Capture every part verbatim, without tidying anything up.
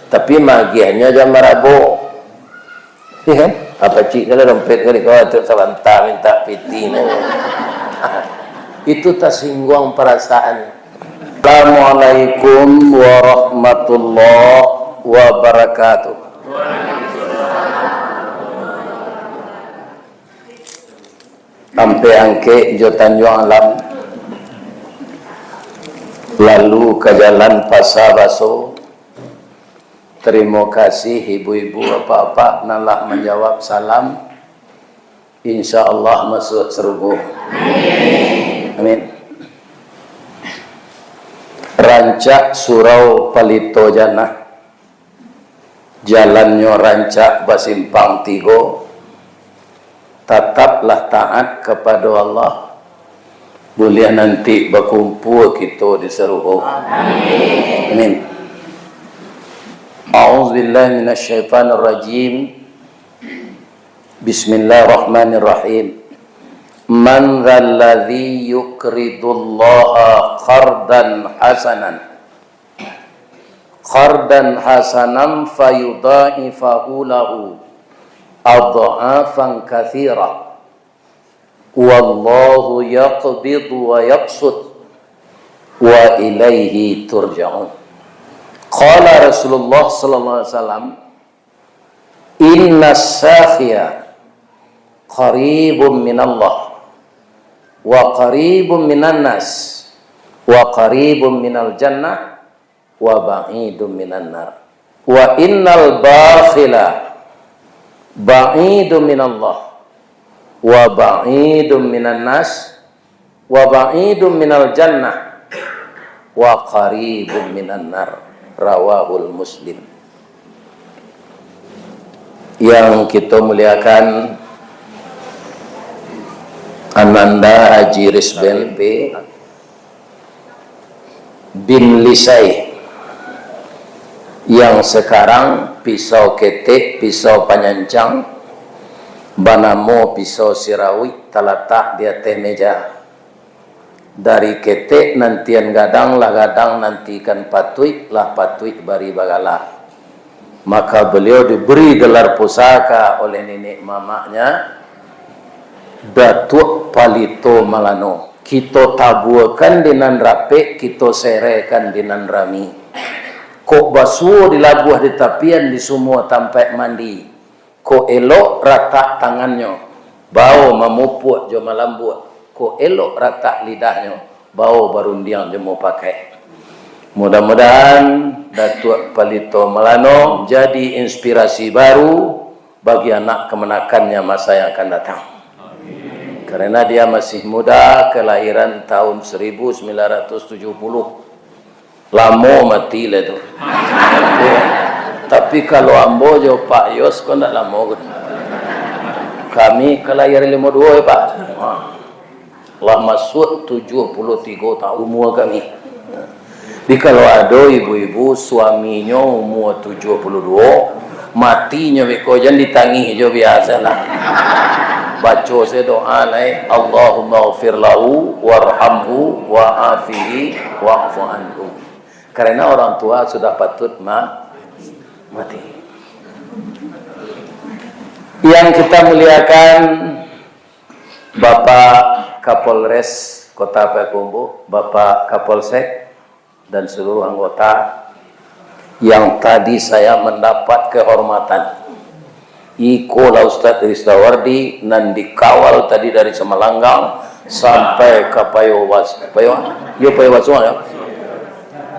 Tapi magiahnyo jan marabo. Iya kan? Apa cik kalau dompet kali kau tu sabanta minta piti ni. Itu tasingguang perasaan. Assalamualaikum warahmatullahi wabarakatuh. Ampek Angkek jo Tanjuang Alam, lalu ka jalan Pasa Baso. Tarimo kasih ibu-ibu, apak-apak nan lah manjawab salam. Insya Allah masuak sarugo. Amin. Rancak surau Palito Janah. Jalannyo rancak basimpang tigo, tataplah taat kapado Allah, buliah nanti bakumpua kito di sarugo. Amin. A'udzubillahi minasyaitonirrajim. Bismillahirrahmanirrahim. Man dzalladzi yuqridullaha qardan hasanan, qardan hasanan fayudha'ifahu lahu adh'afan katsirah. Wallahu yaqbidu wa yabsut wa ilaihi turja'un. Qala Rasulullah sallallahu alaihi wasallam, "Inna sakhiya qaribun minallah, wa qaribun minan nas, wa qaribun minal jannah, wa ba'idun minan nar. Wa innal bakhila ba'idun minallah, wa ba'idun minan nas, wa ba'idun minal jannah, wa qaribun minan nar." Rawahul Muslim. Yang kita muliakan, Ananda Haji Rizben P bin Lisai, yang sekarang pisau ketek, pisau panyancang, banamo pisau sirawik, talatak di ateh meja. Dari ketek nantian gadang, lah gadang nantikan patuik, lah patuik bari bagala. Maka beliau diberi gelar pusaka oleh nenek mamaknya, Datuak Palito Malano. Kito tabuakan di nan rapek, kito serekan di nan rami. Kok basuo di labuah di tapian di sumua tampaik mandi. Kok elok ratak tangannyo, bao mamupuak jo malambuak. Kok elok ratak lidahnyo, bao barundiang jo mupakai. Mudah-mudahan Datuak Palito Malano jadi inspirasi baru bagi anak kamanakannya masa yang akan datang. Karena dia masih muda, kelahiran tahun seribu sembilan ratus tujuh puluh. Lamo mati lah tu. Tapi kalau ambo jo Pak Yos ko ndak lamo ko. Kami ka lahia limo duo yo, Pak. Ha. Lah masuak tujuah puluah tigo taun umua kami. Jadi kalau ado ibu-ibu suaminyo umua tujuah puluah duo, matinyo beko jan ditangih jo biasolah. Baco se doa lai, "Allahumma ghfir lahu warhamhu wa afihi wa'fu anhu." Karena orang tua sudah patut ma-, mati. Yang kita muliakan, Bapak Kapolres Kota Payakumbuh, Bapak Kapolsek, dan seluruh anggota yang tadi saya mendapat kehormatan. Ikolah Ustaz Ristawardi nan dikawal tadi dari Samalanggang sampai ka Payo Bas-, Payo, yo, Payo Basuang, yo.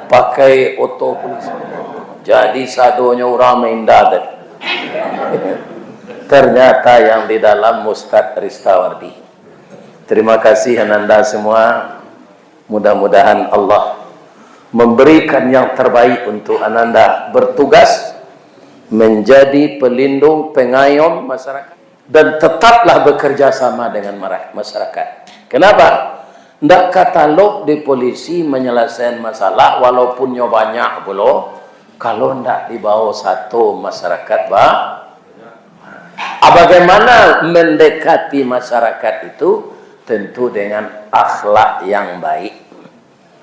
Pakai oto pulisi. Jadi sadonyo urang maindah tadi. Ternyata yang di dalam Ustaz Ristawardi. Terima kasih Ananda semua. Mudah-mudahan Allah memberikan yang terbaik untuk Ananda bertugas menjadi pelindung, pengayom masyarakat, dan tetaplah bekerja sama dengan mara-, masyarakat. Kenapa? Ndak ka talok di polisi menyelesaikan masalah, walaupun nyo banyak pulo, kalau ndak dibawa satu masyarakat ba-, Ah, bagaimana mendekati masyarakat itu? Tentu dengan akhlak yang baik.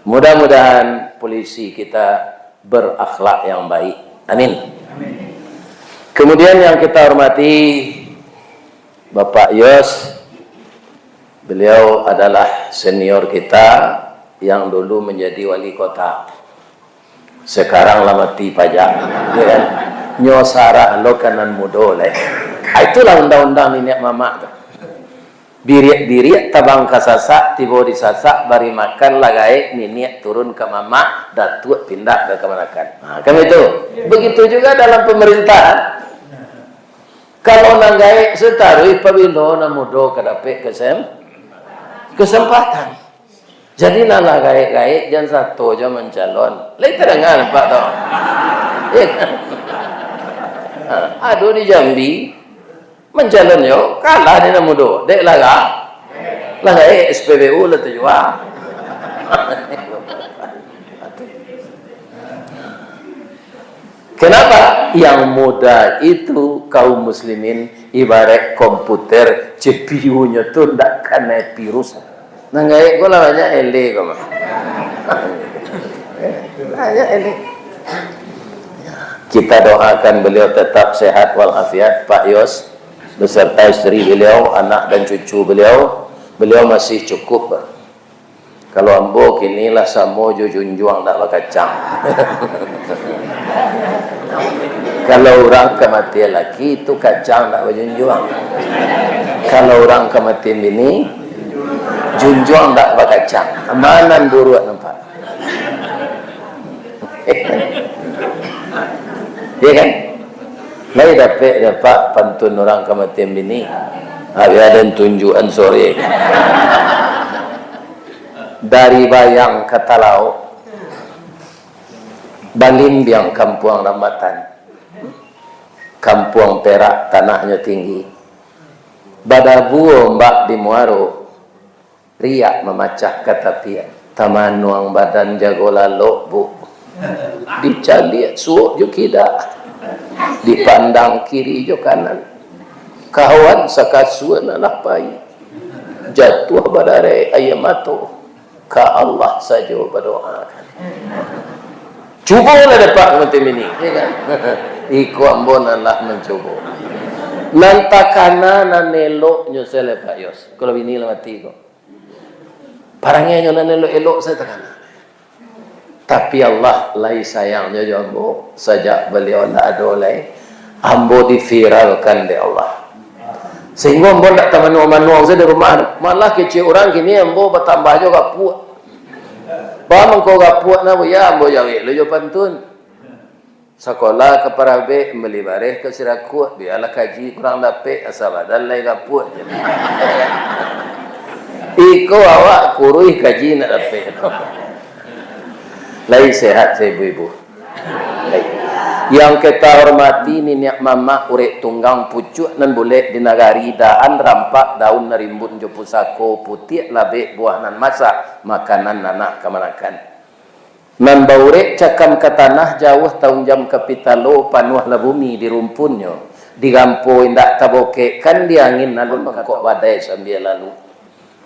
Mudah-mudahan polisi kita berakhlak yang baik. Amin. Kemudian yang kita hormati Bapak Yos, beliau adalah senior kita yang dulu menjadi wali kota. Sekarang lah mati pajak, ya kan? Nyo sarah lo ka nan mudo lai. Ah, itulah undang-undang niniak mamak tu. Biriak-biriak tabang ka sasak, tibo di sasak, bari makan lah gaek, niniak turun ka mamak, datuak pindah ka kamanakan. Ha, kan itu? Begitu juga dalam pemerintahan. Kalau nan gaek sataruih, pabilo nan mudo ka dapek kesem-, kesempatan. Jadi, nan lah gaek-gaek, jan sato jo mancalon. Lai tadanga nampak tu? Ya kan? Ha, ado di Jambi, mancalon yo, kalah di nan mudo. Dek lah ga-, lah gaek, S P B U lah tajua. Kenapa? Yang muda itu, kaum muslimin, ibarat komputer, C P U-nyo tu ndak kanai virus. Nan gaek ko lah banyak eleh ko mah. Banyak eleh. Kita doakan beliau tetap sehat walafiat, Pak Yos, beserta isteri beliau, anak dan cucu beliau. Beliau masih cukup, bah. Kalau ambo kini lah samo jo junjuang ndak bakacang. Kalau urang kamatian laki, itu kacang ndak bajunjuang. Kalau urang kamatian bini, junjuang ndak bakacang. Ma nan buruak nampak? Ya kan? Lai dapek, dapek pantun urang kamatian bini. Habis ado tunjuakan sore. Dari Bayang ka Talaok, balimbiang Kampuang Rambatan, Kampuang Perak tanahnyo tinggi, badabua ombak di muaro, riak mamacah ka tapian. Tamanuang badan jago lalok, Bu. Dicaliak suok jo kidak, dipandang kiri jo kanan. Kawan sakasua nan lah pai, jatuah badarek aia mato. Ka Allah sajo badoakan. Cubolah dapek macam ini, ya kan? Iko ambo nan lah mancubo. Nan takana, nan eloknyo sajo, Pak Yos. Kalau bini lah mati ko. Parangainyo nan elok-elok sajo takana. Tapi Allah lai sayangnyo jo ambo, sajak baliau ndak ado lai, ambo diviralkan dek Allah. Sahinggo ambo ndak tamanuang-manuang sajo di rumah. Malah kecek urang kini ambo batambah jo gapuak. Ba mangko gapuak nah, Buya, ambo jawek lo jo pantun. Sakolah ka Parabek, mambali bareh ka Sirakuak, bialah kaji kurang dapek, asa badan lai gapuak. Iko awak kuruih kaji ndak dapek. Lai sehat sa ibu-ibu? Lai. Yang kita hormati niniak mamak urek tunggang pucuak nan bulek di nagari, dahan rampak daun nan rimbun jo pusako, putiak labek buah nan masak, makanan nan nak kamanakan. Nan baurek cakam ka tanah, jauah taunjam ka pitalo, panuahlah bumi di rumpunnyo, digampo indak tabokek, kan di angin alun mangkok badai sambia lalu.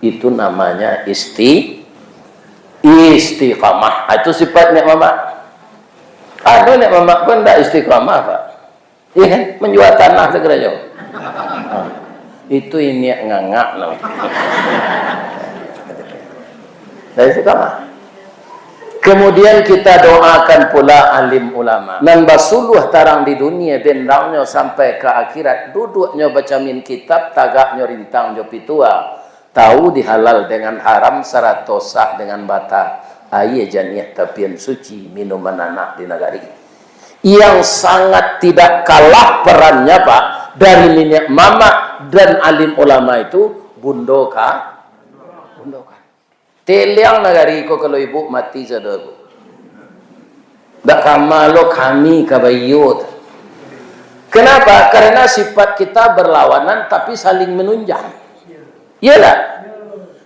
Itu namanya isti-, istiqamah. Ah, itu sifat niniak mamak. Ado niniak mamak pun ndak istiqamah, Pak. Iya kan? Manjua tanah sagarajo. Ah, itu iniak ngangak namanya. Dari situ mah. Kemudian kita doakan pula alim ulama. Nan basuluah tarang di dunia, bendangnyo sampai ka akhirat, duduknyo bacamin kitab, tagaknyo rintang jo pitua, tahu di halal dengan haram, sarato sah dengan bata, aia janiah tapian suci, minuman anak di nagari. Yang sangat tidak kalah perannya, Pak, dari niniak mamak dan alim ulama itu, bundo ka, bundo ka. Teliang nagari ko kalau ibu mati sadonyo. Dak kama lo kami ka baiyo tu. Kenapa? Karena sifat kita berlawanan tapi saling menunjang. Iyolah.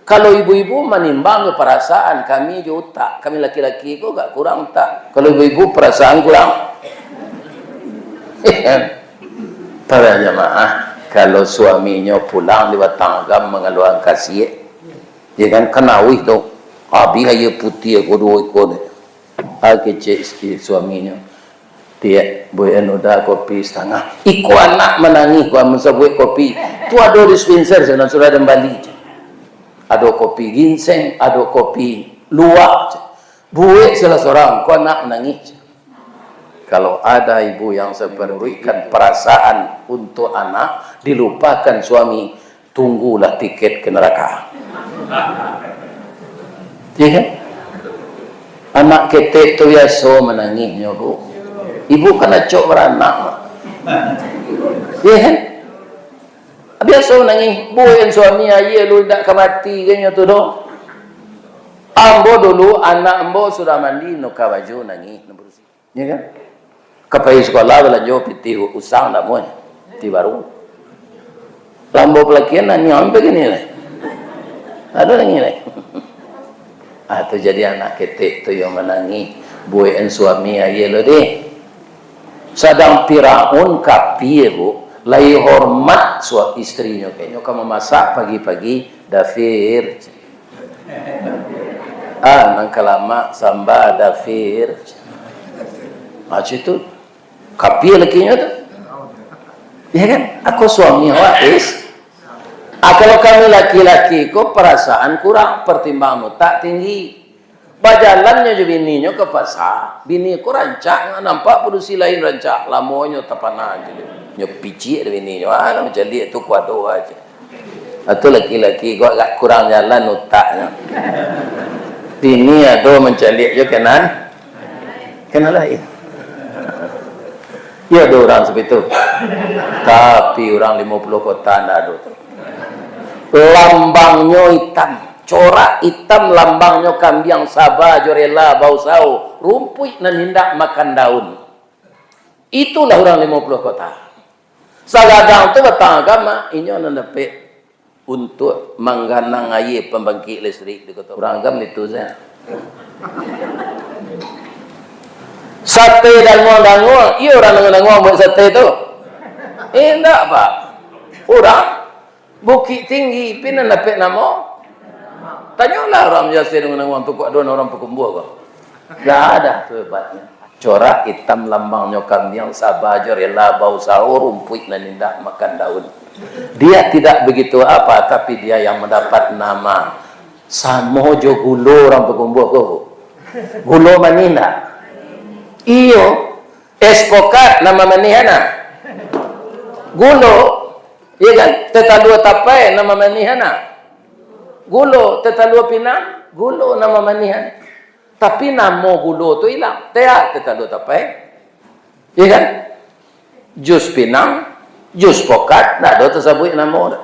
Kalau ibu-ibu manimbang jo parasaan, kami jo utak, kami laki-laki ko agak kurang utak. Kalau ibu-ibu parasaan kurang. Para jamaah, kalau suaminyo pulang di Batang Agam mangaluakan kasiak, ya kan, kan auih tu. Abih aia putiah ko duo iko ni. Ah, kecek sikit suaminyo. Iya, buekan Uda kopi satangah. Iko anak manangih, ko amun sabuik kopi. Tu ado dispenser sinan, sudah den bali. Ado kopi ginseng, ado kopi luwak. Buek salah surang, ko anak manangih. Kalau ada ibu yang seperti itu, berikan perasaan untuk anak, dilupakan suami, tunggulah tiket ke neraka. Iya kan? Anak ketek tu biaso manangihnyo, Bu. Ibu kan acok baranak, Mak. Iya kan? Biaso manangih, buek suami, aia lu indak ka mati, kanyo tu doh. Ambo dulu, anak ambo sudah mandi, nukar baju, nangih, nan barusi. Iya kan? Ka pai sikolah balanjo pitih usang ndak muah, pitih baru. Lambo palakian nangih ampe kini lai. Ado nangih lai. Ah, tu jadi anak ketek tu yang manangih. Buekan suami aia lo deh. Sadang Firaun kapia, Bu, lai hormat suami istrinyo, kanyo ka mamasak pagi-pagi, Dafir. Ah, nan ka lamak samba, Dafir. Macam tu. Kapia lakinyo tu. Ya kan? Ako suami awak, Is? Ah, kalau kami laki-laki ko perasaan kurang, pertimbangan utak tinggi. Bajalannyo jo bininyo ka pasa, bini ko rancak, nampak padusi lain rancak, lamonyo tapana jo. Nyo picik dek bininyo, ah, mancaliak tu kuado aja. Atau laki-laki ko agak kurang jalan utaknyo. Bini ado mancaliak jo kanan, kanan lain. Iyo ado urang saperti tu. Tapi urang limo puluah kota ndak ado tu. Lambangnyo itam, corak itam lambangnyo, kambiang saba jo rela bausaho, rumpuik nan indak makan daun. Itulah urang limo puluah kota. Sagadang tu batang agama, inyo nan dapek untuak mangganang aia pambangkik listrik di kota. Urang agam itu sajo. Sate danguang-danguang, iyo urang danguang-danguang buek sate tu. Indak, Pak. Urang Bukik Tinggi, pi nan dapek namo. Tanyolah urang Yasir danguang-danguang tu, kok ado urang Pakumbuah ko. Ndak ada tu hebatnyo. Corak itam lambangnyo kambiang saba jo rela bausaho, rumpuik nan indak makan daun. Dia tidak begitu apa, tapi dia yang mendapat nama. Samo jo gulo urang Pakumbuah ko, Bu. Gulo manih ndak? Iyo. Es pokat nan mamanih, nah. Gulo, iya kan? Teh talua tapai nan mamanih, nah. Gulo, teh talua pinang, gulo nan mamanih. Tapi namo gulo tu ilang. Teh, teh talua tapai. Iya kan? Jus pinang, jus pokat, ndak ado tasabuik namo tu.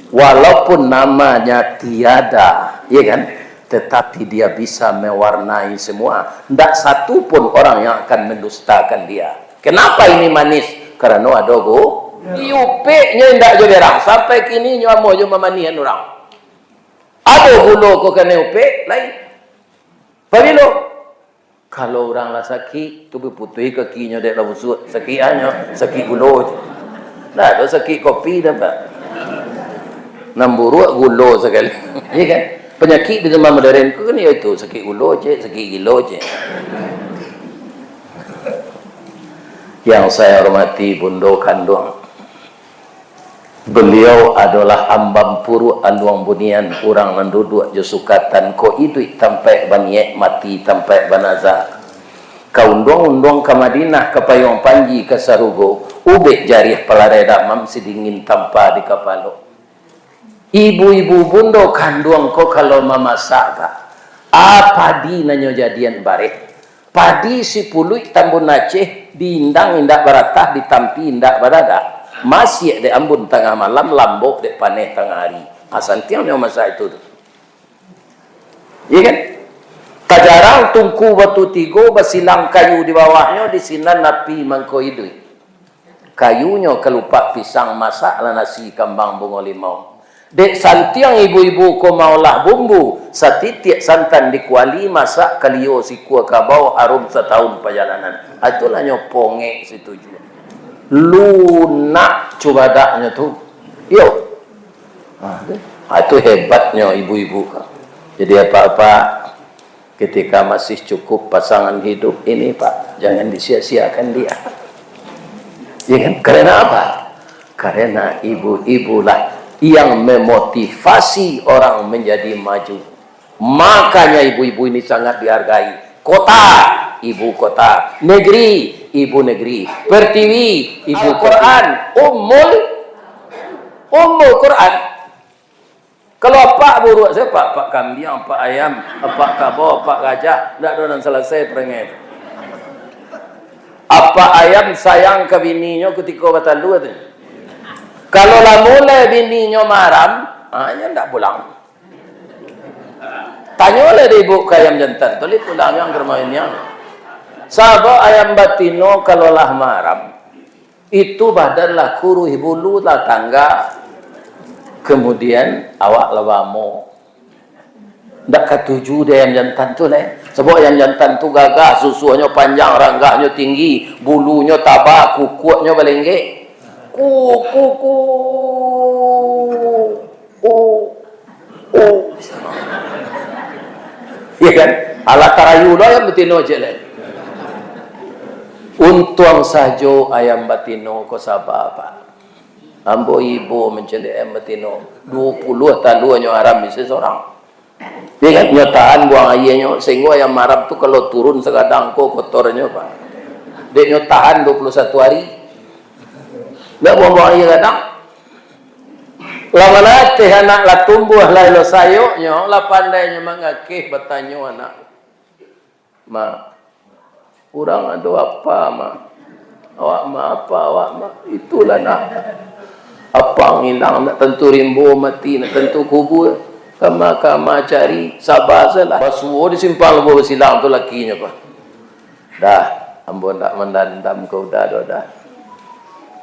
Walaupun namanya tiada, iya kan? Tetapi dia bisa mewarnai semua. Ndak satu pun orang yang akan mendustakan dia. Kenapa ini manis? Karena ado gu-, diupeknyo indak jo berang. Sampai kini nyo amo jo mamanihan urang. Ado gulo ko kanai upek, lain. Pabilo? Kalau urang lah sakik, tu baputuih kakinyo dek lah busuak. Sakik anyo, sakik gulo je. Ndak ado sakik kopi dah, Pak. Nan buruak gulo sakali. Iya kan? Panyakik di zaman modern ko kan iyo itu, sakik gulo je, sakik gilo je. Yang saya hormati Bundo Kanduang. Baliau adolah ambam puruak anduang bunian, urang nan duduak jo sukatan, ko iduik tampaik baniaik, mati tampaik banaza. Ka unduang-unduang ka Madinah, ka payuang panji ka sarugo, ubek jariah palarai damam, sidingin tampa di kapalo. Ibu-ibu bundo kanduang ko kalau mamasak, Pak, a padi nan nyo jadian bareh. Padi sipuluik tambun Aceh, diindang indak baratah, ditampi indak badadak. Masiak dek ambun tangah malam, lambok dek paneh tangah ari. Ha, santiang nyo masak itu tu. Iya kan? Tajarang tungku batu tigo, basilang kayu di bawahnyo, di sinan api mangko iduik. Kayunyo kalupak pisang, masaklah nasi kambang bungo limau. Dek santiang ibu-ibu ko maolah bumbu, satitiak santan di kuali, masak kalio sikua kabau, harum satahun pajalanan. Ah, itulah nyo pongek situ juo. Lunak cubadaknyo tu. Iyo. Ah, tu. Ah, tu hebatnyo ibu-ibu ko. Jadi apak-apak, Ketika masih cukup pasangan hidup ini, Pak, jangan disia-siakan dia. Ya kan? Karena apa? Karena ibu-ibulah yang memotivasi orang menjadi maju. Makanya ibu-ibu ini sangat dihargai. Kota, ibu kota. Negeri, ibu negeri. Pertiwi, ibu Al-Quran. Ummul, Ummul Quran. Kalau apak buruak sajo, apak, apak kambiang, apak ayam, apak kabau, apak gajah, ndak ado nan salasai parangai tu. Apak ayam sayang ka bininyo kutiko batalua tu. Kalau lah mulai bininyo maram, ha, nyo ndak pulang. Tanyolah dek ibu ka ayam jantan tu, lai pulang nyo ka rumah binian. Sabab ayam batino kalau lah maram, itu badan lah kuruih, bulu lah tangga. Kemudian awak lah bamo. Ndak katuju dek ayam jantan tu lai. Sabab ayam jantan tu gagah, susuahnyo panjang, ranggahnyo tinggi, bulunyo taba, kukuaknyo balenggek. Ku, ku, ku. Oh. Oh. Ya kan? Alah tarayu lo ayam batino ciek lai. Untuang sajo ayam batino ko saba, Pak. Ambo ibo mancaliak ayam batino, duo puluah taluanyo haram isi sorang. Ya kan? Nyo tahan buang aianyo, sahinggo ayam haram tu kalau turun sagadang ko kotornyo, Pak. Dek nyo tahan duo puluah satu ari. Ndak buang-buang aia gadang. Lah malatih anak, lah tumbuah, lah elok sayoknyo, lah pandainyo mangakeh, batanyo anak, "Mak, urang ado apa, Mak? Awak, Mak, apa awak, Mak?" Itulah, nak. Apang ilang, nak tantu rimbo mati, nak tantu kubua. Kama-kama cari, saba sajolah. Basuo di simpang Lubuak Basilang tu lakinyo, Pak. "Dah, ambo ndak mandandam ka Uda doh, Dah.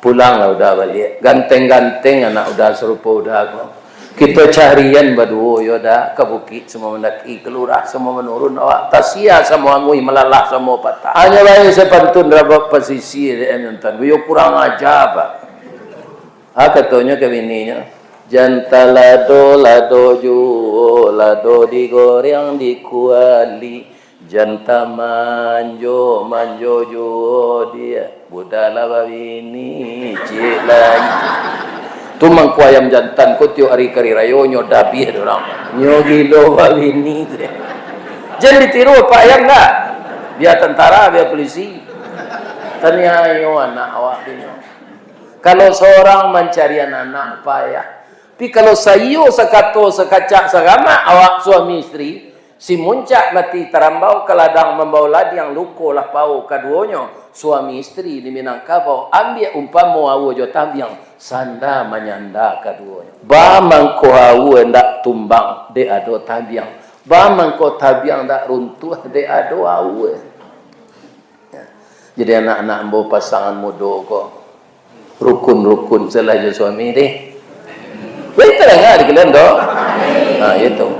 Pulanglah Uda baliak. Ganteng-ganteng anak Uda sarupo Uda ko. Kito carian baduo yo, Dah, ka bukik samo mandaki, ka lurah samo manurun awak, tasia samo anguih, malalah samo patah. Hanyo bae sapantun rabab pasisia dek ayam jantan ko, yo kurang aja, Pak." Ha, katonyo ka bininyo, "Jan talado-lado juo, lado digoreng di kuali. Jan tamanjo-manjo juo, Diak, budak lah babini ciek lai." Tu mangko ayam jantan ko tiok ari ka ari rayo nyo dabiah dek urang. Nyo gilo babini tu deh. Jan ditiru, Pak, ayam ndak? Bia tantara, bia pulisi. Taniayo anak awak tu nyo. Kalau sorang mancarian anak, payah. Tapi kalau saiyo sakato, sakacak, saramak awak suami isteri, si muncak mati tarambau ka ladang mambao ladiang, luko lah pao kaduonyo, suami isteri di Minangkabau, ambiak umpamo aua jo tabiang, sanda manyanda kaduonyo. Ba mangko aua ndak tumbang dek ado tabiang, ba mangko tabiang ndak runtuah dek ado aua. Jadi anak-anak ambo, pasangan mudo ko, rukun-rukun salah jo suami deh. Lai tadanga di kalian tu? Nah, itu.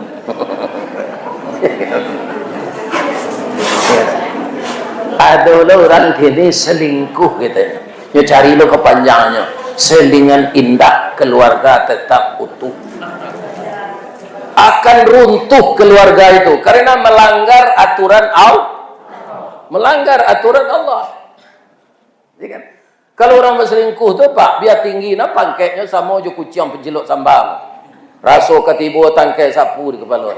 Ado lo urang kini selingkuh, katonyo. Nyo cari lo kapanjangnyo. Selingan indak, keluarga tetap utuh. Akan runtuh keluarga itu karena melanggar aturan Allah. Melanggar aturan Allah. Ya kan? Kalau urang baselingkuh tu, Pak, bia tinggi nah pangkeknyo samo jo kuciang pancilok sambal. Raso ka tibo tangkai sapu di kapalo.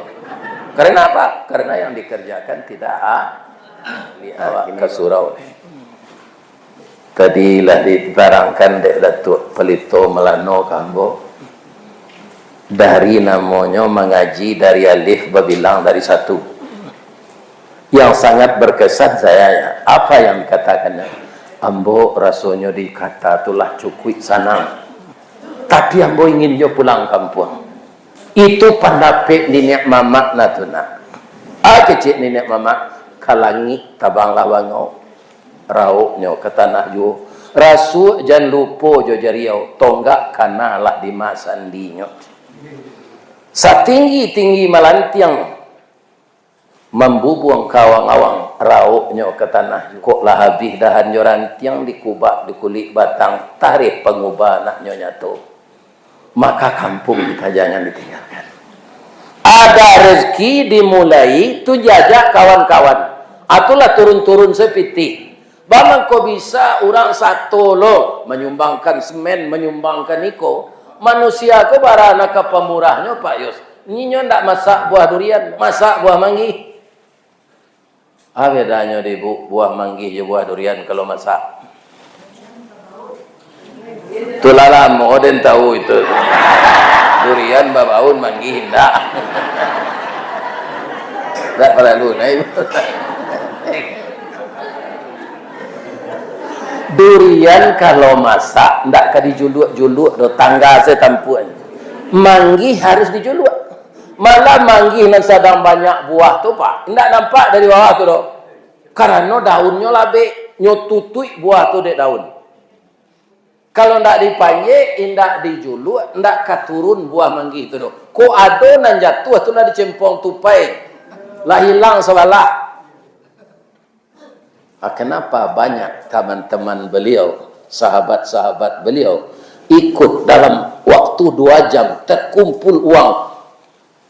Karena apa? Karena yang dikerjakan tidak a-, di awak ka surau. Tadi lah ditarangkan dek Datuak Palito Malano ka ambo. Dari namonyo mangaji dari alif babilang dari satu. Yang sangat berkesan saya, apa yang dikatakannya, "Ambo rasonyo di kata tu lah cukuik sanang. Tapi ambo ingin jo pulang kampuang." Itu pandapek niniak mamak nah tu nak. Ah, kecek niniak mamak, ka langik tabanglah bangau. Rauknyo ka tanah juo. Rasuak jan lupo jo jariau, tonggak kana lah di ma sandinyo. Satinggi-tinggi malantiang, mambubuang ka awang-awang, rauknyo ka tanah juo. Kok lah abih dahan jo rantiang, dikubak di kulik batang, tareh pangubah naknyo nyato. Maka kampuang kita jangan ditinggalkan. A Ada rezeki dimulai, tu jajak kawan-kawan. Atulah turun-turun sapitih. Bamangko bisa urang sato lo manyumbangkan semen, manyumbangkan iko. Manusia ko bara nan ka pamurahnyo, Pak Yus. Inyo ndak masak buah durian, masak buah manggih. Ah, bedanyo di bu-, buah manggih jo buah durian kalau masak. Tu lah lamo den tahu itu. Durian babaun, manggih indak. Indak paralu, nah, ibu. Durian kalau masak, ndak ka dijuluak-juluak doh, tangga se tampuak. Manggih harus dijuluak. Malah manggih nan sadang banyak buah tu, Pak, indak nampak dari bawah tu doh. Karano daunnyo labek, nyo tutuik buah tu dek daun. Kalau ndak dipanjek, indak dijuluak, ndak ka turun buah manggih tu doh. Kok ado nan jatuah tu lah dicempong tupai, lah hilang sabalah. Ah, kenapa banyak teman-teman beliau, sahabat-sahabat beliau, ikut dalam waktu dua jam terkumpul uang,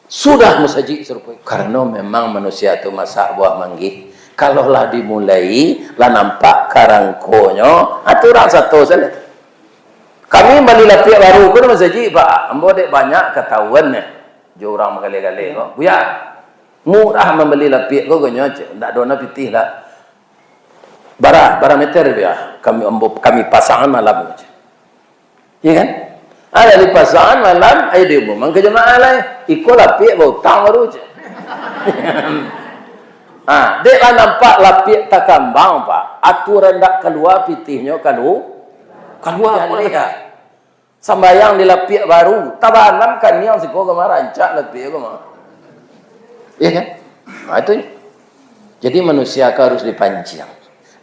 sudah masajik sarupo itu? Karano memang manusia tu masak buah manggih. Kalau lah dimulai, lah nampak karangkonyo, ah, tu urang sato sajo. Kami bali lapiak baru ko di masajik, Pak. Ambo dek banyak katahuan nyo jo urang magaleh-galeh ko. Buya, murah mambali lapiak ko, gonyo, cek. Ndak ado nan pitih lah. Bara, bara meter, Buya? Kami, ambo, kami pasangan malam ko, cek. Iya kan? Ada di pasangan malam, ayo diumuman ka jamaah lai. Iko lapiak bautang baru, cek. Ah, dek lah nampak lapiak takambang, Pak. Aturan ndak kalua pitihnyo kalu-, kalua. Jaleh, ah. Sambayang di lapiak baru, tabanam kaniang siko ka mah, rancak lapiak ko mah. Iya kan? Nah, itu. Jadi manusia ko harus dipanciang.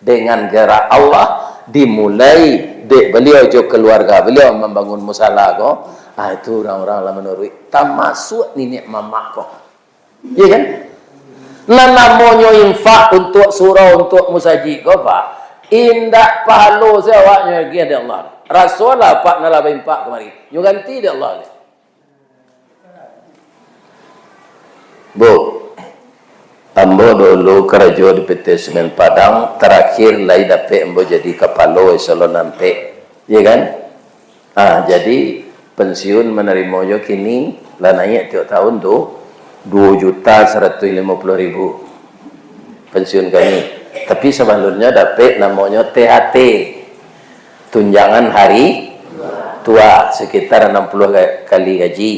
Dengan gerak Allah, dimulai dek beliau jo keluarga beliau mambangun musala ko, ah, itu urang-urang lah manuruik, tamasuak niniak mamak ko. Iya kan? Nan namonyo infak untuak surau, untuak musajik ko, Pak, indak pahalo se awaknyo agiah dek Allah. Rasolah, Pak, nan lah bainfak kamari, nyo ganti dek Allah. Bu, ambo dulu karajo di P T Semen Padang, tarakhir lai dapek ambo jadi kapalo eselon ampek. Iya kan? Ah, jadi, pensiun manarimo jo kini lah naiak tiok tahun tu, duo juta saratuih limo puluah ribu pensiun kami. Tapi sabalunnyo dapek namonyo T H T, tunjangan hari tua, sekitar anam puluah ga-, kali gaji.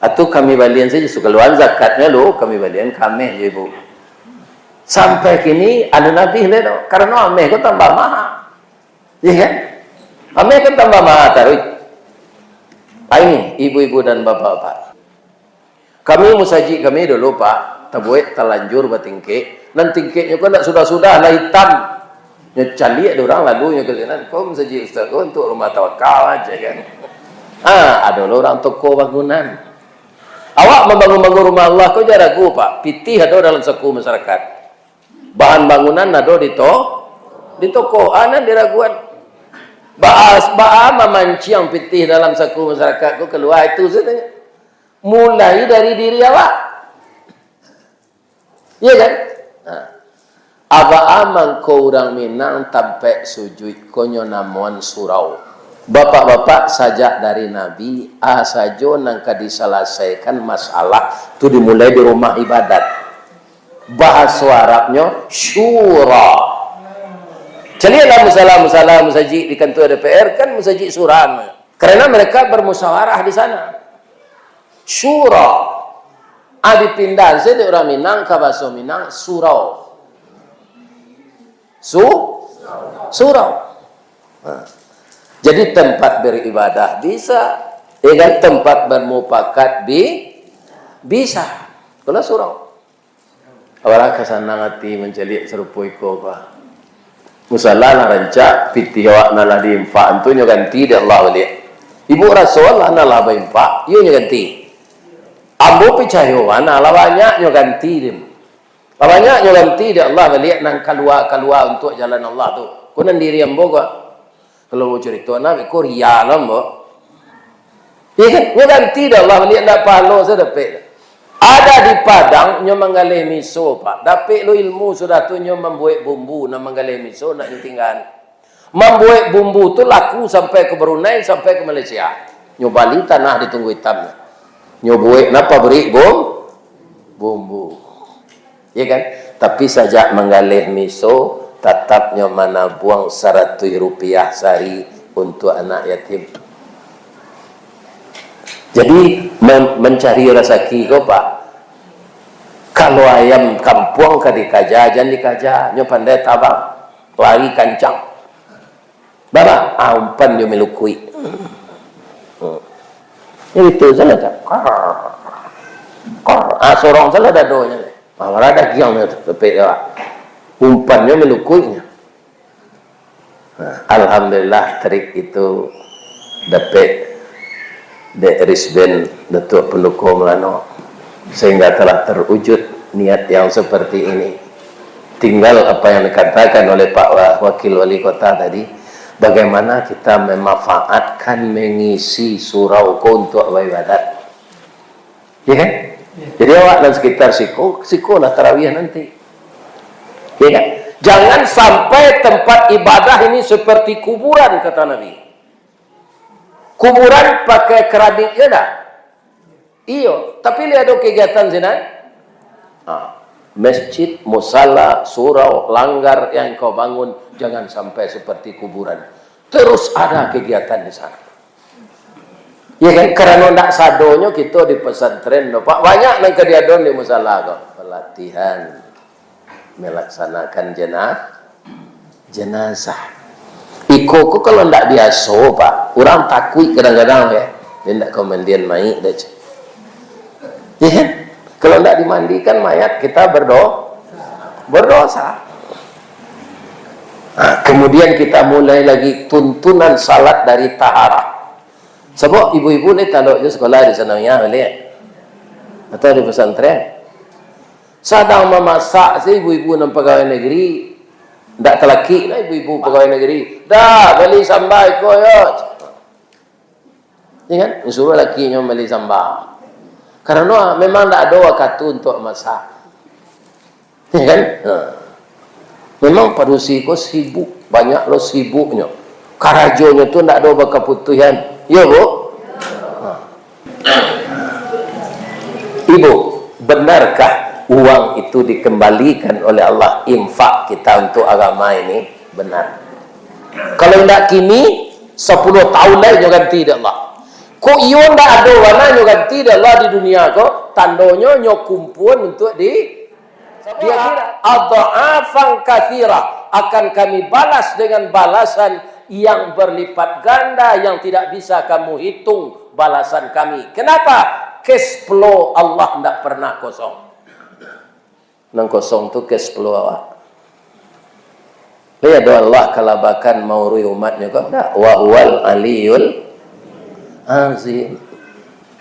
Atu kami balian sajo, sakaluan zakatnyo lo kami balian ka ameh jo ibu. Sampai kini alun abih lai doh, karano ameh ko tambah maha. Iya kan? Ameh kan tambah maha taruih. Ai, ibu-ibu dan bapak-bapak. Kami musajik kami dulu, Pak, tabuek talanjur batingkek. Nan tingkeknyo kan ndak sudah-sudah, lah itam. Nyo caliak dek urang, lalu nyo ka sinan, "Ko musajik ustaz ko untuak rumah tawakal aja kan?" Ah, ado lo urang toko bangunan. Awak mambangun-bangun rumah Allah ko jan ragu, Pak. Pitih ado dalam saku masyarakat. Bahan bangunan ado di to-, di toko, ah, nan diraguan. Baa, baa mamanciang pitih dalam saku masyarakat ko kalua itu sajo. Mulai dari diri awak. Iya kan? Nah. Abaa mangko urang Minang tampek sujuik ko nyo namoan surau. Bapak-bapak, sajak dari Nabi, a sajo nan ka disalasaikan masalah tu dimulai di rumah ibadat. Bahaso Arabnyo syura. Caliaklah musala-musala musajik di kantua D P R, kan musajik syura namonyo. Karena mereka bermusyawarah di sana. Syura. Ah, dipindahan sajo dek urang Minang ka bahaso Minang, surau. Su-, surau. Nah. Jadi tempat beribadah bisa, ya kan? Tempat bermufakat bi-, bisa. Itulah surau. Awak ka sanang ati mancaliak sarupo iko ko. Musala lah rancak, pitih awak nan lah diinfak tu nyo ganti dek Allah baliak. Ibu raso lah nan lah bainfak, iyo nyo ganti. Ambo picayo, nan lah banyak nyo ganti dek. Lah banyak nyo ganti dek Allah baliak nan kalua-kalua untuak jalan Allah tu. Ko nan diri ambo ko. Kalau mau carito, nah, beko ria lah, ambo. Iya kan? Nyo ganti dek Allah baliak, ndak pahalo sajo dapek. Ada di Padang, nyo manggaleh miso, Pak. Dapek lo ilmu sudah tu, nyo mambuek bumbu, nan manggaleh miso, ndak nyo tinggaan. Mambuek bumbu tu laku sampai ka Brunei, sampai ka Malaysia. Nyo bali tanah di Tunggu Itam. Nyo buek nan pabrik bum-, bumbu. Ya kan? Tapi sajak manggaleh miso, tatap nyo manabuang saratuih rupiah sahari untuak anak yatim. Jadi, mem-, mancari rasaki ko, Pak, kalau ayam kampuang ka dikaja, jan dikaja, nyo pandai tabang, lari kancang. Bara? Ah, umpan jo milukuik. Hmm. Jadi tu salah tak? Kar. Kar. Ah, sorong salah dadonyo. Ah, bara dagiang tu, tepek tu. Umpan jo milukuiknyo. Nah, alhamdulillah, trik itu dapek dek Risben Datuk Penduko Melano, sehingga telah terwujud niat yang seperti ini. Tinggal apa yang dikatakan oleh Pak Wa-, Wakil Wali Kota tadi, bagaimana kita memanfaatkan, mengisi surau ko untuk beribadat. Ya kan? Ya. Jadi awak nan sekitar siko, siko lah tarawih nanti. Ya kan? Jangan sampai tempat ibadah ini seperti kuburan, kata Nabi. Kuburan pakai keramik, ya ndak? Iyo, tapi lihat ado kegiatan sinan. Ah, masjid, musala, surau, langgar yang kau bangun, jangan sampai seperti kuburan. Terus ada kegiatan di sana. Ya kan? Karano ndak sadonyo kito di pesantren, no, Pak. Banyak nan ka diadon di musala ko. Pelatihan melaksanakan jena-, jenazah. Iko ko kalau ndak biaso, Pak, urang takuik kadang-kadang, ya. Dia ndak ka mandian mayik dah, cek. Ya kan? Kalau ndak dimandikan mayat, kita berdo-, berdosa. Nah, kemudian kita mulai lagi tuntunan salat dari taharah. Sabab ibu-ibu ni talok jo sekolah di sanawiyah baliak. Atau di pesantren. Sadang mamasak se ibu-ibu nan pagawai negeri. Ndak talakik lah ibu-ibu pagawai negeri. "Dah, bali samba iko yo." Ya kan? Disuruah lakinyo bali samba. Karano memang ndak ado wakatu untuak masak. Ya kan? Ha. Memang padusi ko sibuk, banyak lo sibuknyo. Karajonyo tu ndak ado bakaputuihan. Iyo, Bu? Ha. Ibu, benarkah uang itu dikembalikan oleh Allah, infak kita untuk agama ini? Benar. Kalau indak kini, sapuluah tahun lai nyo ganti dek Allah. Kok iyo ndak ado bana nyo ganti dek Allah di dunia ko, tandonyo nyo kumpuan untuak di, di akhirat. Adha'afan katsirah, akan Kami balas dengan balasan yang berlipat ganda, yang tidak bisa kamu hitung balasan Kami. Kenapa? Cash flow Allah ndak pernah kosong. Nan kosong tu cash flow awak. Lai ado Allah kalabakan maurui umatnyo ko? Ndak. Wa huwal aliyul azim.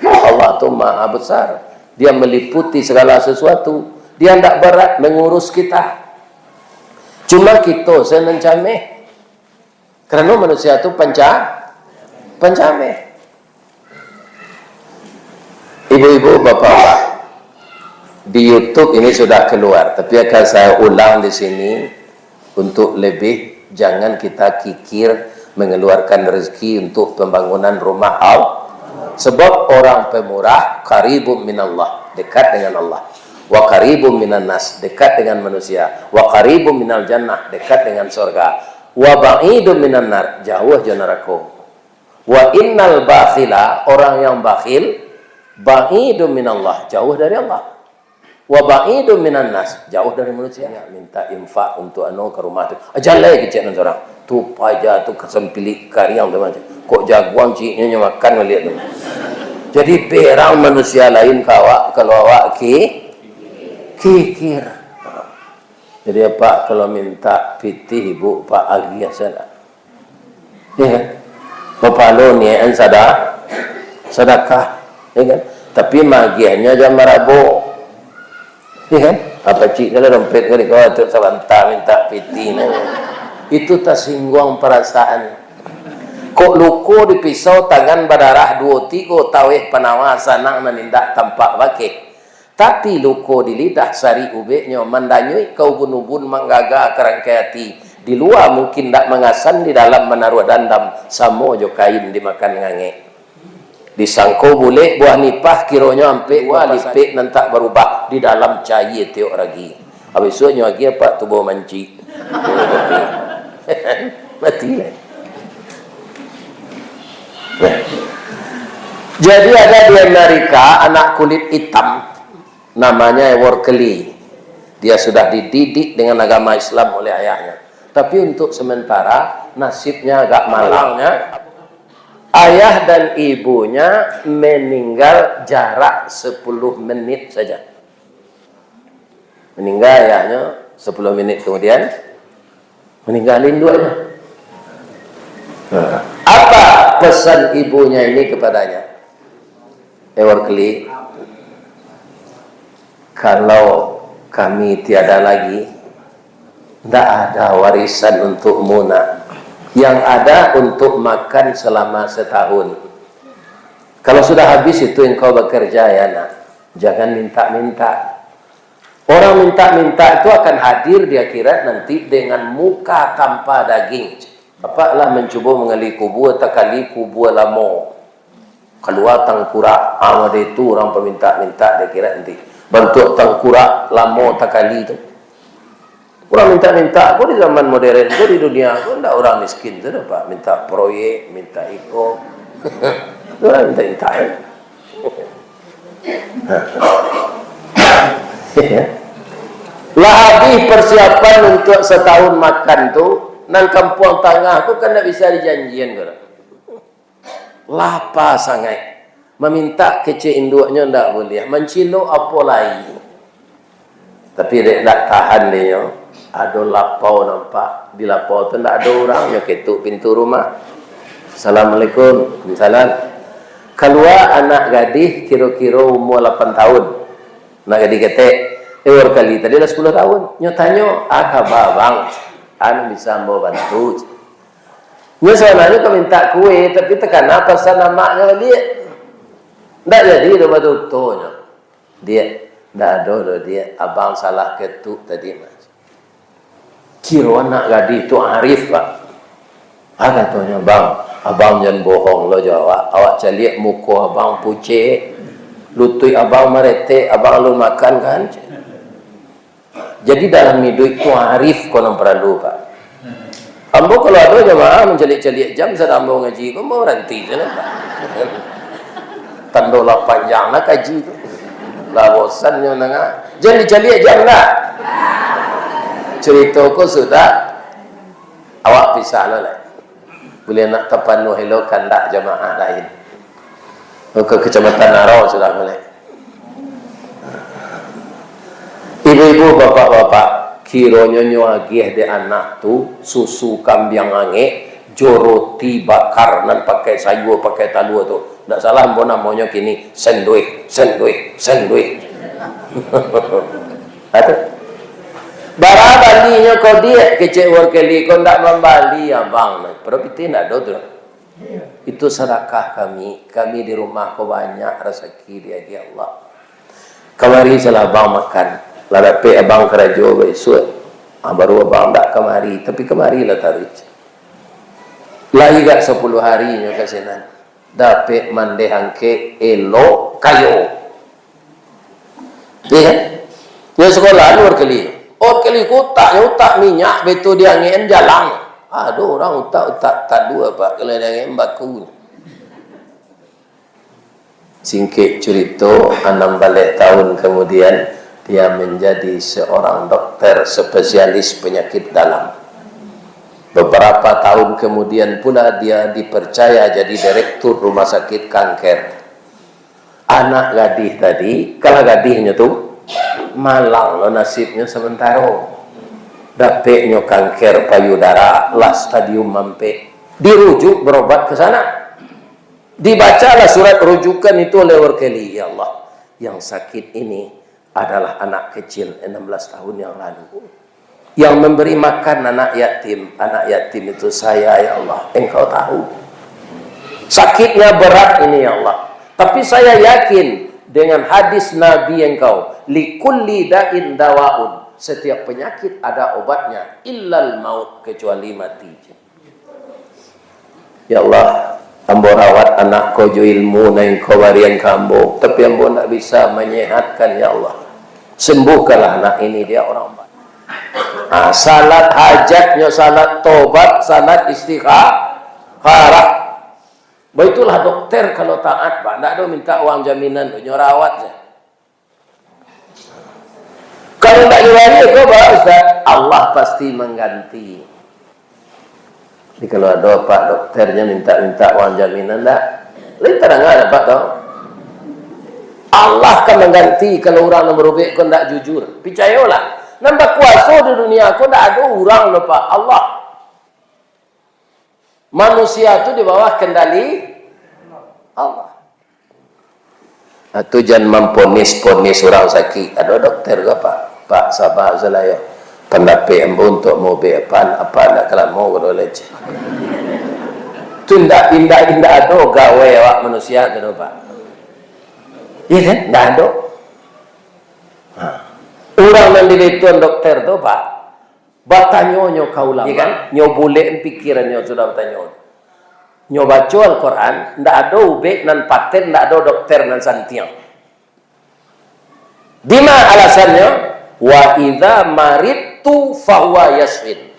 Allah tu maha besar. Dia meliputi segala sesuatu. Dia ndak berat mengurus kita. Cuma kito se nan cameh. Karano manusia tu panca-, pancameh. Ibu-ibu, bapak-bapak, di YouTube ini sudah keluar, tapi akan saya ulang di sini untuk lebih, jangan kita kikir mengeluarkan rezeki untuk pembangunan rumah Allah. Sebab orang pemurah qaribum minallah, dekat dengan Allah. Wa qaribum minan nas, dekat dengan manusia. Wa qaribum minal jannah, dekat dengan surga. Wa ba'idum minan nar, jauah jo narako. Wa innal bakhila, orang yang bakhil, ba'idun minallah, jauh dari Allah. Wa ba'idun minan nas, jauh dari manusia. Ya, minta infak untuk anu ka rumah tu. Aja lai kecek nan surang. Tu paja tu kasampilik kariang tu macam. Kok jaguang ciknyo nyo makan baliak tu. Jadi berang manusia lain ka awak, kalau awak ki-, kikir. Jadi apak kalau minta pitih ibu, pak agiah sajo. Ya kan? Bapalo niakan sada-, sadakah, ya kan? Tapi magiahnyo jan marabo. Ya kan? Apa cik kalau dompet kali kau tu sabanta minta pitih nah. Itu tasingguang parasaan. Kok luko di pisau tangan badarah duo tigo taweh panawa sanang nan indak tampak bakeh. Ati luko di lidah sarik ubeknyo, mandanyuik ka ubun-ubun, manggaga ka rangkai ati. Di lua mungkin ndak mangasan, di dalam manaruah dandam, samo jo kain dimakan ngangek. Disangko bulek buah nipah, kironyo ampek buah lipek nan tak barubah, di dalam cayie tiok ragi. Abisuaknyo agiah apak tubo mancik. Mati lah. Nah. Jadi ada di Amerika anak kulit hitam, namanya Ewor Kelly. Dia sudah dididik dengan agama Islam oleh ayahnya. Tapi untuk sementara, nasibnya agak malangnya. Ayah dan ibunya meninggal jarak sepuluh menit saja. Meninggal ayahnyo, sepuluh menit kemudian, meninggal induaknyo. Nah, apa pesan ibunya ini kepadanya? Ewor Kelly, kalau kami tiada lagi, ndak ada warisan untukmu, nak. Yang ada untuk makan selama setahun. Kalau sudah habis itu engkau bekerja, ya nak, jangan minta-minta. Orang minta-minta itu akan hadir di akhirat nanti dengan muka tanpa daging. Apak lah mancubo mangali kubua, takali kubua lamo. Kalua tangkurak, ah, mode itu urang paminta-minta di akhirat nanti. Bantuak tangkurak lamo takali tu. Urang minta-minta ko di zaman modern ko, di dunia ko, ndak urang miskin tu doh, Pak. Minta proyek, minta iko. Urang minta-minta, ya. Lah habis persiapan untuk setahun makan tu, nan kampuang tangah tu kan ndak bisa dijanjian ko. Lapa sangaik. Mamintak kecek induaknyo ndak buliah. Mancilok apo lai. Tapi dek ndak tahan dinyo, ado lapau nampak. Di lapau tu ndak ado urang, nyo ketuk pintu rumah. "Assalamualaikum." "Waalaikumsalam." Kalua anak gadih kiro-kiro umua lapan tahun. Anak gadih ketek. Eh, Ewor Kelly tadi lah sapuluah tahun. Nyo tanyo, "A kaba, Bang?" "Anu bisa ambo bantu?" Nyo sabananyo ka mintak kue, tapi takana pasan amaknyo baliak. Ndak jadi doh batuto nyo. "Diak, ndak ado doh, Diak. Abang salah ketuk tadi, Mas." Kiro anak gadih tu arif, Pak. Ah, katonyo, "Bang, abang jan bohong lo jo awak. Awak caliak muko abang pucek, lutuik abang maretek, abang alun makan kan?" Jadi dalam iduik tu arif ko nan paralu, Pak. Ambo kalau ado jamaah mancaliak-caliak jam, sadang ambo ngaji ko, ambo baranti sajo, Pak. Tando lah panjang lah kaji tu. Lah bosan nyo nangah. Jan dicaliak jam lah. Curito ko sudah, awak pisah lo lah. Buliah nak tapanuah elo kandak jamaah lain. Ka Kecamatan Arau sudah baliak. Ibu-ibu, bapak-bapak, kironyo nyo agiah dek anak tu susu kambiang angek, jo roti bakar nan pakai sayua, pakai talua tu. Ndak salah ambo namonyo kini, senduih, senduih, senduih. Ado. "Bara balinyo ko, Diak?" kecek Ewor Kelly. "Ko ndak mambali, Abang." Pado pitih ndak ado tu. Itu sadakah kami. Kami di rumah ko banyak rasaki diagiah Allah. Kamari salah abang makan. Lah dapek abang karajo baisuak. Ah, baru abang ndak kamari. Tapi kamari lah taruih. Lai gak sapuluah hari nyo ka sinan. Dapek mandeh angkek, elok, kayo. Iya kan? Yang sekolah Ewor Kelly. Ewor Kelly ko utaknyo utak minyak, beto diangekan jalang. Ado urang utak, utak tadua, Pak, kalau diangekan baku. Singkek curito, anam baleh tahun kemudian, dia menjadi seorang dokter spesialis penyakit dalam. Beberapa tahun kemudian pula, dia dipercaya jadi direktur rumah sakit kanker. Anak gadih tadi, kalah gadihnyo tu, malang lo nasibnyo samantaro. Dapeknyo kanker payudara, lah stadium ampek. Dirujuk berobat ke sana. Dibacalah surat rujukan itu oleh Ewor Kelly, "Ya Allah, yang sakit ini adalah anak kecil enam belas tahun yang lalu. Yang memberi makan anak yatim, anak yatim itu saya, ya Allah. Engkau tahu. Sakitnya berat ini, ya Allah. Tapi saya yakin Dengan hadis Nabi engkau, "Likulli da'in dawaun." Setiap penyakit ada obatnya, "Illal maut," kecuali mati. Ya Allah, ambo rawat anak ko jo ilmu nan Engkau barian ka ambo, tapi ambo ndak bisa manyehatkan, ya Allah. Sembuhkanlah anak ini, dia orang baik. Ah, salat hajat nyo salat tobat, salat istikharah. Baitulah dokter kalau taat, Pak. Ndak ado minta uang jaminan tu, nyo rawat sajo. Kalau ndak dibayar ko, Pak Ustaz, Allah pasti mengganti. Jadi kalau ado Pak dokter nyo minta-minta uang jaminan, ndak? Lain tadanga dek Pak tu. Allah ka mangganti kalau urang nan barubek ko ndak jujur. Picayolah, nan bakuaso di dunia ko ndak ado urang doh, Pak, Allah. Manusia tu di bawah kendali Allah. Ah, tu jan mamponis-ponis urang sakik. Ado dokter ko, Pak? Pak, saba sajo lah yo. Pandapek ambo untuak maubek apan, apan ndak ka lamo ko doh leceh. Tu indak, indak, indak ado gawe awak manusia tu doh, Pak. Iya kan? Ndak ado. Ha. Urang nan dilituan dokter tu, Pak, batanyo nyo ka ulama, iya kan? Nyo bulek pikiran nyo sudah batanyo. Nyo baco Al-Quran, ndak ado ubek nan paten, ndak ado dokter nan santiang. Dima alasannyo? "Wa idza maridtu fahuwa yasfin."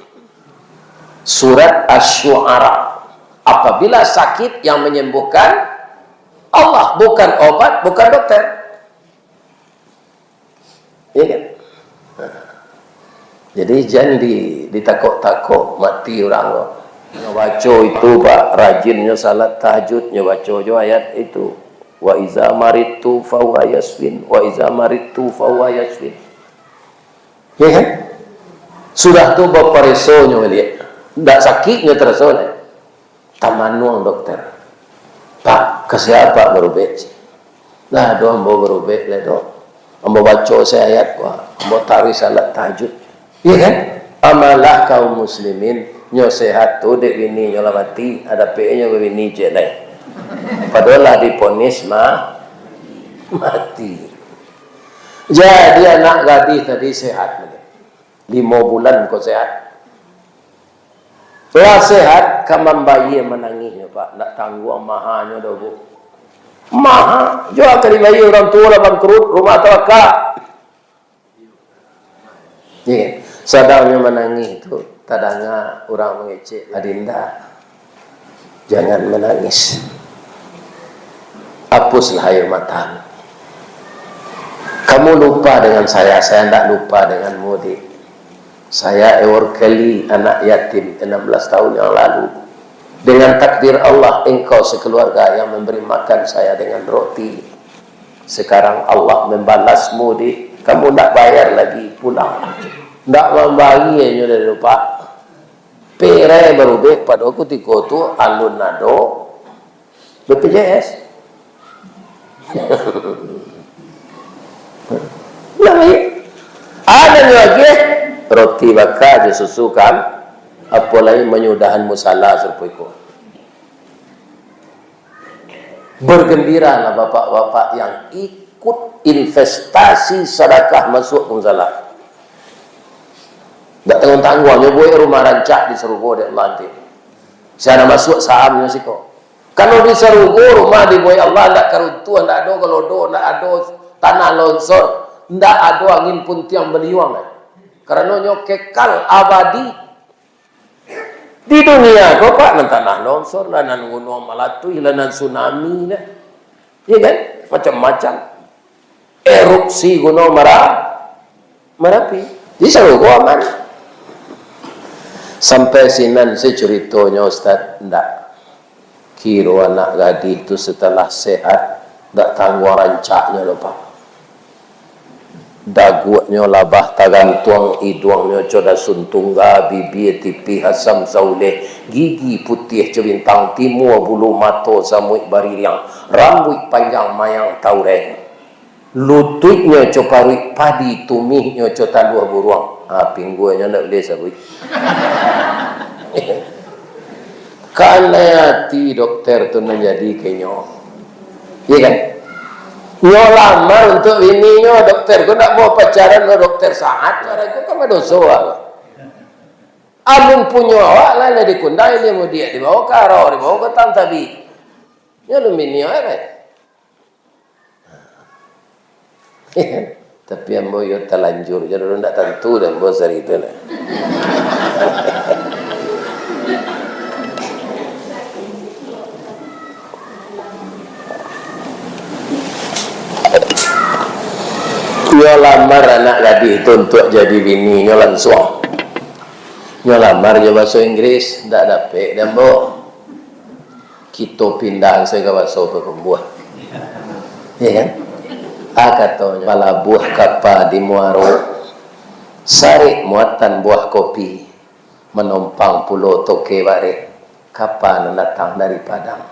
Surat Asy-Syu'ara. Apabila sakit yang menyembuhkan Allah, bukan obat, bukan dokter. Iya kan? Nah. Jadi jan di, ditakok-takok mati urang ko. Nyo baco itu, Pak, rajin nyo salat tahajud, nyo baco jo ayat itu. "Wa iza maridtu fahuwa yasfin, wa iza maridtu fahuwa yasfin." Iya kan? Sudah tu bapareso nyo baliak. Ndak sakik nyo taraso lai. Tamanuang dokter. "Pak, ka sia Apak barubek?" "Ndak ado ambo barubek lai doh. Ambo baco se ayat ko, ambo taruih salat tahajud." Iya kan? Amalah kaum muslimin, nyo sehat tu dek bini nyo lah mati, dapek nyo babini ciek lai. Padahal lah diponis ma-, mati. Jadi anak gadih tadi sehat baliak. Limo bulan ko sehat. Lah sehat, ka mambayia manangih nyo, Pak. Ndak tangguang mahanyo doh, Bu. Maha, jo ka dibayia urang tuo lah bangkrut, rumah tabaka. Iya. Sadang nyo manangih tu, tadanga urang mangecek, "Adinda, jangan menangis. Hapuslah air matamu. Kamu lupa dengan saya, saya ndak lupa denganmu, Dik. Saya Ewor Kelly, anak yatim enam belas tahun yang lalu. Dengan takdir Allah, engkau sekeluarga yang memberi makan saya dengan roti. Sekarang Allah membalasmu, Dik. Kamu ndak bayar lagi, pulang. Ndak mambayia nyo dari Pak." Perai barubek pado kutiko tu alun ado B P J S. Nah, baik. Ado nyo lagi, eh? Roti baka jo susu kan. Apo lai manyudahan musala sarupo iko. Bergembiralah bapak-bapak yang ikut investasi sadakah masuk ka musala. Ndak tangguang-tangguang, nyo buek rumah rancak di sarugo dek Allah nanti. Sia nan masuak sahamnyo siko. Kalau di sarugo rumah dibuek Allah, ndak karuntuah, ndak ado galodo, ndak ado tanah longsor, ndak ado angin puntiang baliuang. Karano nyo kekal abadi. Di dunia ko, Pak, nan tanah longsor lah, nan gunuang malatuih lah, nan tsunami lah. Iya kan? Macam-macam. Erupsi Gunung Mara-, Marapi. Jadi sarugo aman. Sampai sinan se curitonyo, Ustaz? Ndak. Kiro anak gadih tu setelah sehat, ndak tangguang rancaknyo doh, Pak. Daguaknyo labah tagantuang, iduangnyo co dasun tungga, bibia tipih asam sauleh, gigi putiah co bintang timua, bulu mato samuik baririang, rambuik panjang mayang taureng. Lutuiknyo co paruik padi, tumihnyo co taluah buruang. Ah, pingguangnyo ndak buliah sabuik. Kanai ati dokter tu nan jadi ka inyo. Iya kan? Nyo lamar untuak bininyo, dokter ko ndak mau pacaran jo dokter Sahat, cara ko kan badoso awak. Amun punyo awak lah, lah dikundang, ilmu diak dibawa ka arau, dibawa ka tang tabi. Nyo alun bini awak, kan? Tapi ambo iyo talanjur, jadi ndak tantu dek ambo sari tu lah. Nyo lamar anak gadih tu untuak jadi bininyo lansuang. Nyo lamar jo bahaso Inggris, ndak dapek dek ambo. Kito pindahan sajo ka baso pakumbuah. Ya kan? Ah, katonyo, balabuah kapa di muaro, sarik muatan buah kopi, manompang pulo toke bareh, kapa nan datang dari Padang.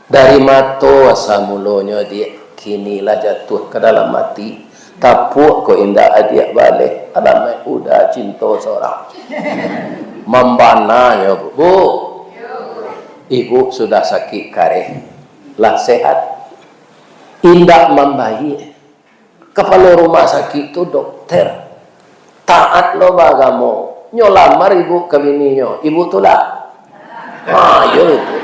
Dari mato asa mulonyo, Diak, kini lah jatuah ka dalam ati. Tapuak ko indak adiak baleh, alamaik uda cinto sorang. Mambananyo, Bu. Bu, ibu sudah sakik kareh, lah sehat. Indak mambayia. Kapalo rumah sakik tu dokter. Taat lo baagamo. Nyo lamar ibu ka bininyo. Ibu tulak? Ha, iyo itu.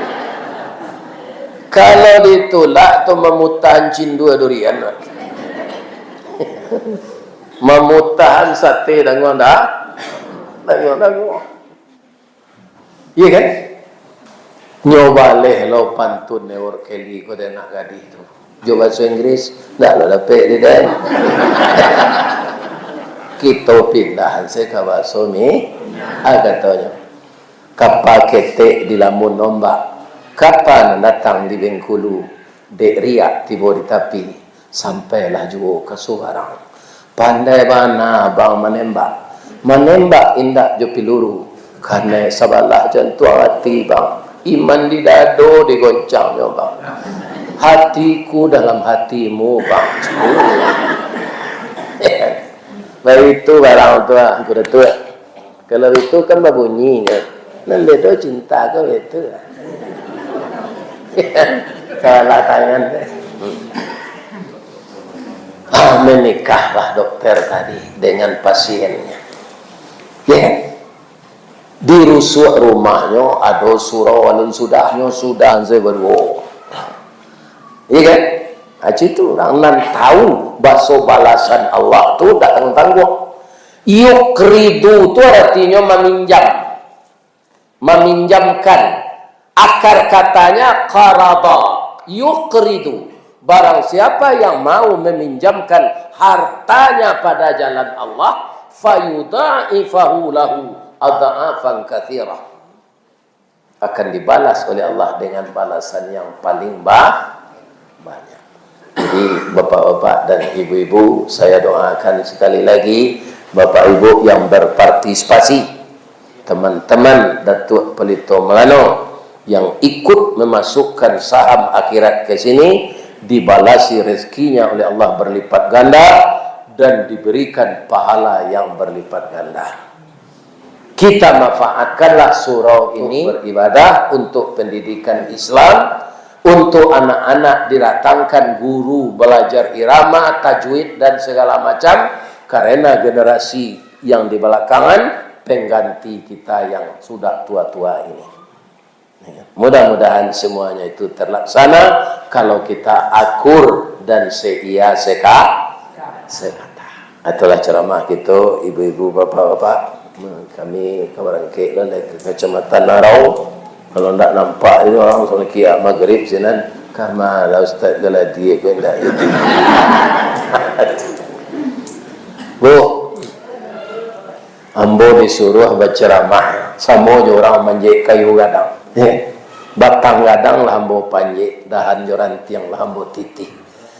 Kalau ditulak tu mamutahan cindua durian. Mamutahan sate danguang dah. Danguang, danguang. Iya kan? Nyo baleh lo pantun Newor Kelly ko dek anak gadih tu. Jo bahaso Inggris, ndak lo dapek di den. Kito pindahan se ka bahaso mi, ah, katonyo. Kapa ketek dilamun ombak, kapa nan datang di Bengkulu, dek riak tibo di tapi, sampailah juo ka subarang. Pandai bana abang manembak, manembak indak jo piluru, kanai sabalah jantuang ati bang, iman di dado digoncangnyo bang, hatiku dalam hatimu bang. Baitu barang tu lah, Angku Datuak. Kalau itu kan babunyi kan. Nan bedo cinta ko itu. Salah tangan. Ah, menikahlah dokter tadi dengan pasiennya. Ya kan? Di rusuak rumahnyo ado surau alun sudahnyo, sudah se baduo. Iya kan? Aci tu urang nan tahu baso balasan Allah tu dak tangguang-tangguang. Yuqridu tu aratinyo maminjam, maminjamkan. Akar katanya qarada, yuqridu. Barang siapa yang mau meminjamkan hartanya pada jalan Allah, fayudha'ifahu lahu adha'afan katsirah. Akan dibalas oleh Allah dengan balasan yang paling ba-, banyak. Jadi, bapak-bapak dan ibu-ibu, saya doakan sekali lagi, bapak ibu yang berpartisipasi, teman-teman Datuak Palito Malano yang ikut memasukkan saham akhirat ke sini, dibalasi rezekinya oleh Allah berlipat ganda dan diberikan pahala yang berlipat ganda. Kita manfaatkanlah surau ini untuk beribadah, untuk pendidikan Islam, untuk anak-anak didatangkan guru belajar irama, tajwid, dan segala macam, karena generasi yang di belakangan pengganti kita yang sudah tua-tua ini. Mudah-mudahan semuanya itu terlaksana kalau kita akur dan seia seka-, sekata. Itulah ceramah kita, ibu-ibu, bapak-bapak. Kami ka barangkek lah dari Kecamatan Arau. Kalau ndak nampak itu orang sampai kia maghrib sinan. Kama lah Ustaz Galadi ko ndak itu. Bu, ambo disuruah baceramah, samo jo urang manjek kayu gadang. Ya. Batang gadang lah ambo panjek, dahan jo rantiang lah ambo titih.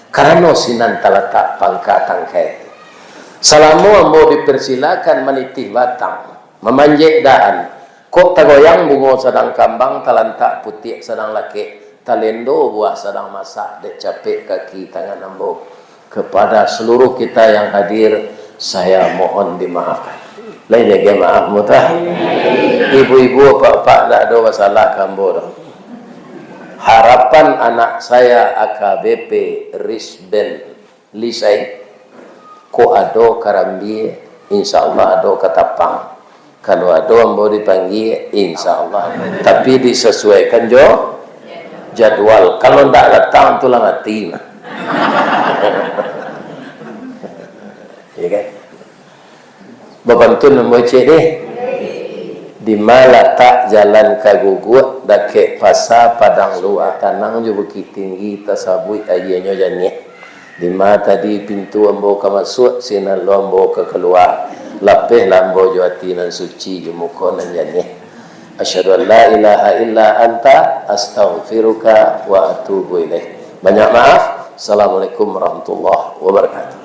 Karano sinan talatak pangka tangkai. Salamo ambo dipersilakan manitih batang, mamanjek dahan, kok tagoyang bungo sadang kambang, talantak putiak sadang lakek, talendo buah sadang masak, dek capek kaki tangan ambo. Kepada seluruh kita yang hadir, saya mohon dimaafkan. Lai jaga maaf, mutah. Ibu-ibu, apak-apak, ndak ado basalah ka ambo doh. Harapan anak saya A K B P Risben Lisai, kok ado karambia, insya Allah ado katapang. Kalau ado ambo dipanggia, insya Allah. Tapi disesuaikan jo jadwal. Kalau ndak datang, tu lah mati mah. Ya kan? Bapantun ambo ciek deh. Di ma latak jalan ka Guguak, dakek pasa Padang Lua, tanang jo Bukik Tinggi, tasabuik ahianyo janiah. Di ma tadi pintu ambo ka masuak, sinan lo ambo ka kalua. Lapehlah ambo jo ati nan suci, jo muko nan janiah. Asyhadu an la ilaha illa anta, astaghfiruka wa atubu ilaik. Banyak maaf. Assalamualaikum warahmatullahi wabarakatuh.